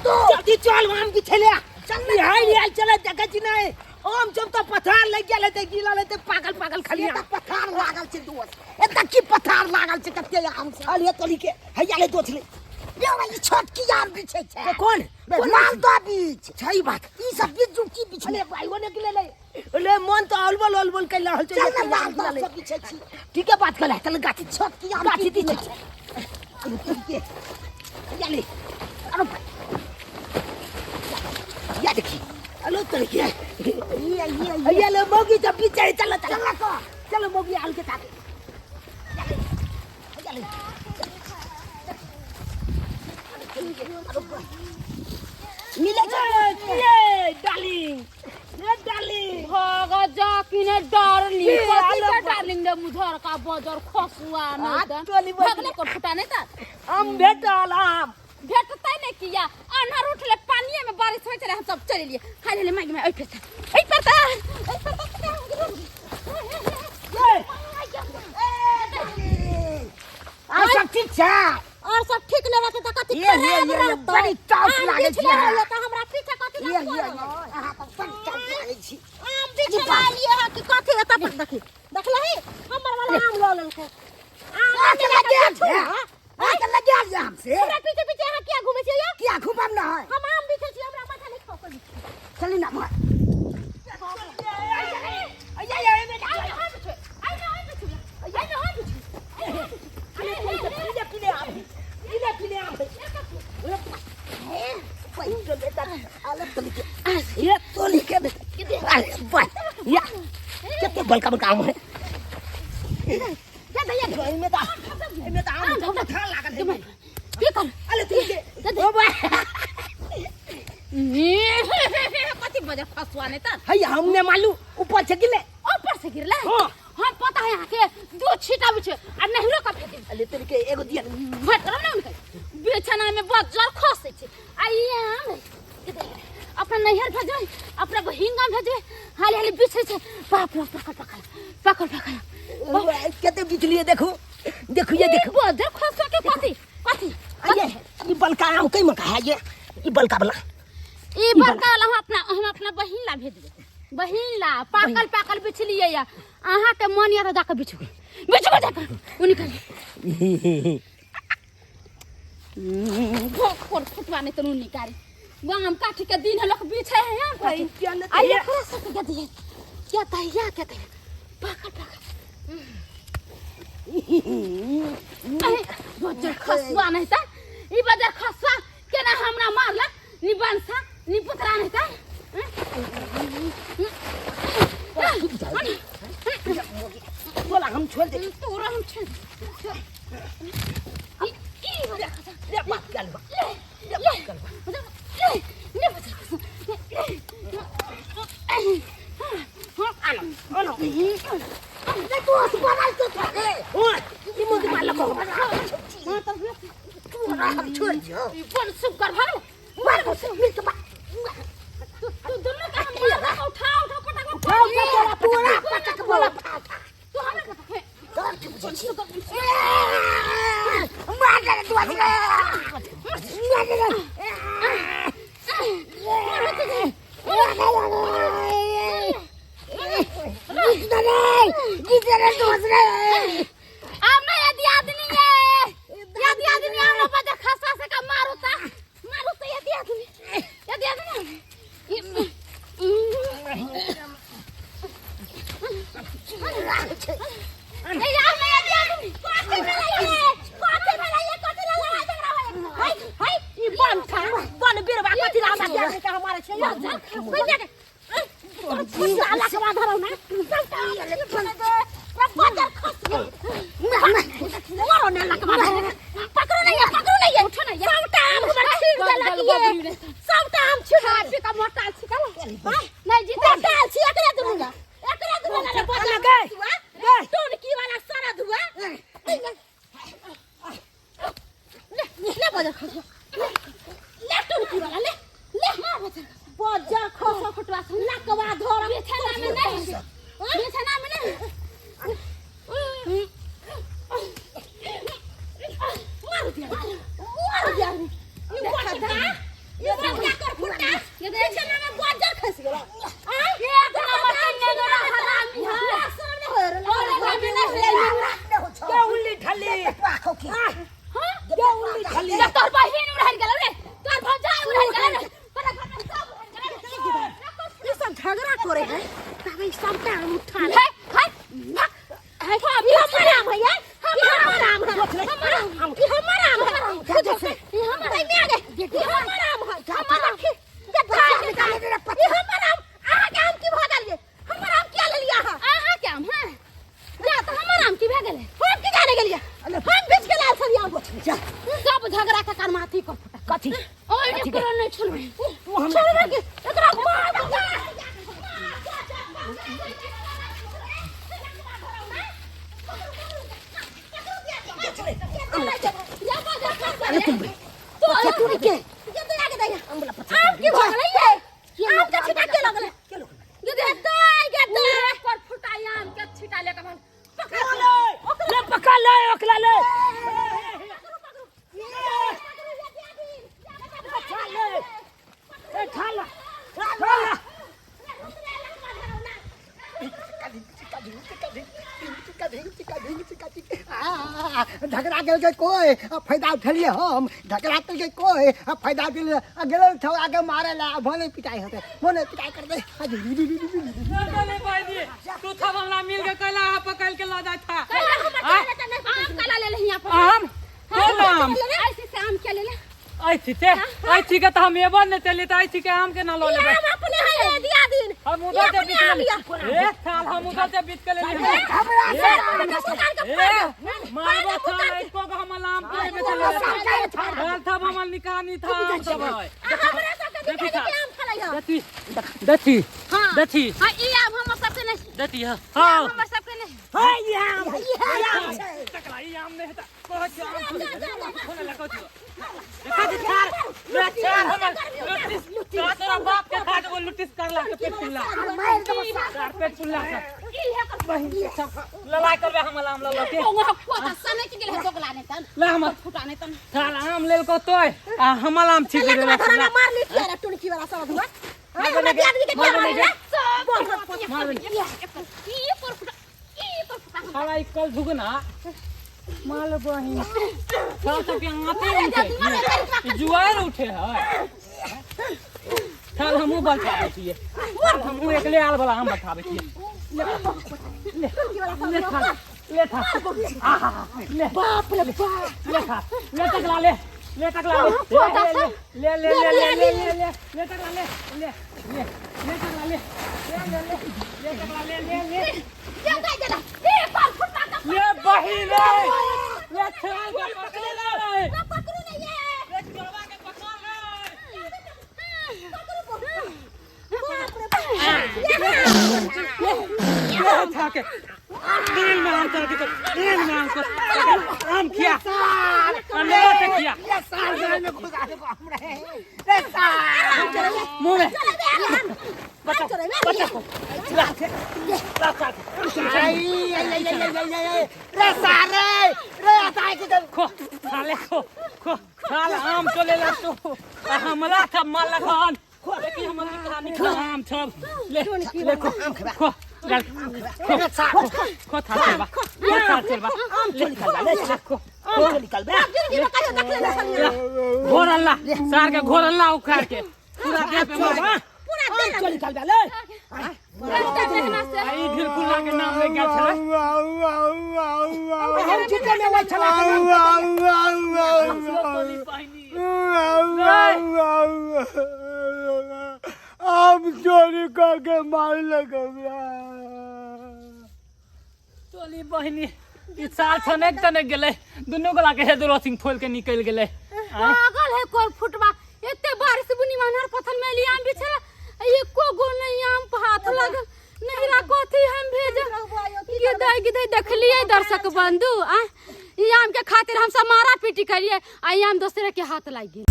तू। जल्दी चल आम बिछले। चल ना। हाय हाय चल देखै छी नै आम जब तऽ पथार लागि गेल हेतै गिलल हेतै पागल पागल खाली एतऽ पथार लागल छै दोस्त, एतऽ की पथार लागल छै कते आम छै। अरे तोली के हैया ले दोछ ले। यौ ई छोटकी आम बिछै छै। तो कोन? बे, कोन मालदह बीछ। छै बात। ई सब बिज्जू की बिछले? अरे भाई वो निकले ले ले मन तो अलबल अलबल कैल रहल छै। चल ना मालदह सब बिछै छी। ठीक है बात कला चल गाछी छोटकी आम गाछी की दी बिछै छै। छै? या ले अरे भाई या देखी हेलो तोली के ये ये ये ये ले मौगी जब बिछै चल चल चल ना को। चलो मौगी आल के ताके या ले मिले छै। ये डार्लिंग ये डार्लिंग भग जा किने डार्लिंग ये कथी आलो के बा- डार्लिंग रे मुझर का बजर खसुआ आ, नहीं त टोली बजली। भगले कर फुटा नहीं त हम भेटल आम भेटतै नहीं किया अन्हर उठले पानिये में बारिश होइत रहे हम सब चलि एलियै हाय ले माइक में ओइ पर त ओइ पर त ओइ पर त ये आ सब ठीक छै? और सब ठीक ले रहते त कथी ये, ये, खराब ये, ये, रहतौ? बड़ी टॉप आम लागै बिछले छै अहाँ। रहलै त हमरा पीछे कथी ये लग ये ये पड़ल? अहाँ तऽ बड़ टॉप लागै छी। आम बिछले लिए हँ कि कथी एतऽ पर देखी देखलही हमर वाला आम लऽ लेलकै आम अहाँ के लऽ लगे लेलकै, आम हाँ? अहाँ के लगे आम से हमरा पीछे पीछे अहाँ किया घूमै छियै यौ? किया घुमब न है? हम आम बिछै छी हमरा माथा नहि खाउ कभी। चलू ना मार। पीले पीले आम है पीले पीले आम है ये तोली के अरे बा या कते बड़का बड़का आम है एमे त एमे त आम सब थान लागल है। की कर अरे तू के ओ बा कथी बजे खसुआ नहि तऽ है हमने मालू ऊपर से गिले ऊपर से गिरले। हाँ। हम पता है यहाँ के दू छीटा बिछे आ नहिरो का फेंक अरे तोरी के एगो दिया भेट करब ने उनके बिछना में बजर खसै छै आ ई आम के देख, अपना नैहर भेजबै अपना बहिन गाम भेजबै हाली हाली बिछै छै बाप रे पकड़ पकड़ पकड़ पकड़ कते बिजली है देखो देखो ये देखो बजर खसुआ के कथी कथी ये ई बलका आम कई मका है ये ई बलका वाला ई बड़का वाला हम अपना बहिन ला भेजबै बहिन ला पाकल पाकल बिछलियै या अहाँ के मन या तऽ जाके बिछू बिछू जाके ओ निकल भोग पर फुटवा नहीं तनु निकाली आम काठी के दिन है लोग बिछे है आम काठी क्या न आइए खड़ा सब के दिए क्या तहिया क्या तहिया पकड़ पकड़ अरे बजर खसुआ नहीं त ई बजर खसुआ केना हमरा मारलक नी बनसा नी पुतरा नहीं त बोला हम छोड़ दे तू रहम छे ई ई बजर खसुआ ले बात कर बा ले ले बात कर बा ले ले बजर खसुआ आनो आनो ले तू हंस बनाल तो रे। ओए ई मुंह मार लको हां तब तू हम छोड़ दियो। ई बन सुकर भगल मार को मिल के मार। तू तू दोनों का हम उठा उठा पटक उठा उठा तोरा तोरा पटक बोला उठा उठा। तू हमरा पटक तोर की बुझै छी? मार दे तू आज। मार दे। अब ना यदि आदमी ये यदि आदमी हमरा बजे खसा से का मारू ता मारू तो यदि आदमी यदि आदमी ए यार मैं यदि आदमी कथी भेलै ये कथी भेलै ये कथी ला लड़ाई झगड़ा भेलै हाय हाय ई बन खा बन बिरवा कथी ला हमरा दिया के हमारे छै कोई जाके साला के बाधर ना बजर खस मारो ना लक मारो पकड़ो नहीं पकड़ो नहीं उठो नहीं सबटा आम हमर छीन देलक ये सबटा आम छीन खा पी का मोटा छी का नहीं जीता मोटा छी एकरे दुनू एकरे दुनू ना बजर गए गए टोनकी वाला सारा धुआ ले ले बजर खस ले टोनकी वाला ले ले मार बजर बजर खस फटवा लकवा धर बिछाना में नहीं बिछाना में नहीं मार दिया मार दिया ये बड़का ये बिछना में गोजर खस गेलो। एक नंबर के नेंगरा हरामी है। सामने हो रे हरामी नहीं है। के उल्ली ठल्ली हां के तोर बहिन उड़ाई गेलो रे, तोर भौजाई उड़ाई गेलो रे, तोरा घर में सब उड़ाई गेलो रे। ई सब झगड़ा करे है तब ई सबटा आम उठा ले। है है है, ई हमर आम है यार, ई हमर आम है, हमर आम, ई हमर आम है, ई हमर है, में आ गए, ई हमर आम है, हमर आम के ई हमर आम। अहाँ के आम की भऽ गेल? हमर आम किया लेलियै अहाँ? अहाँ के आम है जा तऽ हमर आम की भऽ गेलै? हम की जाने गेलियै? हम बेच के लाल छलियै आम। सब झगड़ा के कारण माथी कर फटा। कथी? ओइ ने कोनो नहीं छोड़बै, छोड़बै के एकरा मार। अरे तुम तो तू के आम की भऽ गेलै ये? आम के छिटा के लगलै? गे दाइ, गे दाइ, पर फुटाई आम के छिटा ले के मन पकड़ ले, पकड़ ले ओकरा, ले खा ले, ए खा ले, खा ले। झगड़ा गेल के कोई आ फायदा उठलिए हम, झगड़ा के कोई आ फायदा उठलिए आ गेल छौड़ा के मारे ला, भने पिटाई होते, भने पिटाई कर दे। चले भाईजी, तू सब हमरा मिल के कैला पकड़ के ल जाय था? आम कैला ले ले यहाँ पर? आम कोन आम? ऐसे से आम क्या ले ले? ऐथी ते ऐथी के त हम एबो ने चली त ऐथी के आम के ना ल लेबै। आम अपने है दिया दिन। हम उधर से बीत के, ए साल हम उधर से बीत के ले ले। ए मारबो साल एको को हम आम के बेच ले साल था, हमर निकानी था आम सब है। हमरा सबके दिखा के आम खलै है। दथी दथी दथी। हां, ई आम हमर सबके नहीं। दथी। हां हां, हमर सबके नहीं। हे ई आम, ई आम छै। तकला ई आम नहीं त कहै छियौ आम खोले ला कहै छियौ। देखा जे चार ले चार हमर लुटिस तोरा बाप के खा देबो, लुटिस करला के पेट फुल्ला, चार पेट फुल्ला के लड़ाई करबे हमर आम ल के। ओ वहां कोता सने के गेल है दोगला ने तन ले हमर फुटा ने तन। साल आम लेल को तोय आ हमर आम छी दे। धरा मार ली किया रे टुनकी वाला सब धुआ हमरा दिया के क्या मारे रे? मार। ई पर फुटा, ई पर फुटा। साला ई कल झुकना माल बहिन साल सब के आते उठे, ई जुआर उठे है। साल हमहूँ बैठाबै छियै, हमहूँ एकले आल वाला आम बैठाबै छियै। ले ले ले था, ले था, आहा ले। बाप रे बाप। ले था, ले तकला, ले ले तकला, ले ले ले ले ले ले ले ले तकला, ले ले ले ले तकला, ले ले ले ले ले तकला, ले ले ले। जा जा जा, ई पर फुटा का। ले बहिन रे, ले छाल के पकड़ ले। ना पकड़ू नहीं ये। ले चोरवा के पकड़ ले। ले था के दिल में आम कर के, दिल में आम कर, आम खिया अंदर से खिया। ये साल घर में घुसा दे हमरा रे साल। मुंह में बच्चा बच्चा ला ला ला। आई आई आई आई आई आई रे साल रे रे आता है कि खो साले, खो खो साल आम चले ला तू आ हमला सब माल लखन देखी हमर निकला निकला आम सब ले ले। खो खो चल खो खो था चल बा, खो था चल बा। आम चोरी करबा ले। ले खो। आम चोरी करबा। घोर अल्लाह सार के, घोर अल्लाह उखाड़ के पूरा देह पे मार। आम चोरी करबा ले। आ ई ढिलकुल्ला के नाम ले गेल छलै। हम चिटे में वही छला के नाम। आम चोरी करके मार लगा। चोली बहिनी, ई साल छनेक तनेक गेलै, दुनू गोला के हेदुरो सिंह फोल के निकलि गेलै। पागल है कोर फुटबा। एते बारिश बुनी मानर पथल में आम बिछल, एको गो नहीं आम हाथ लगल। नहीं रा कथी हम भेज गिदई गिदई। देखलिए दर्शक बंधु, आ ई आम के खातिर हम सब मारा पीटी करिए आ ई आम दोसरे के हाथ लागि गेल।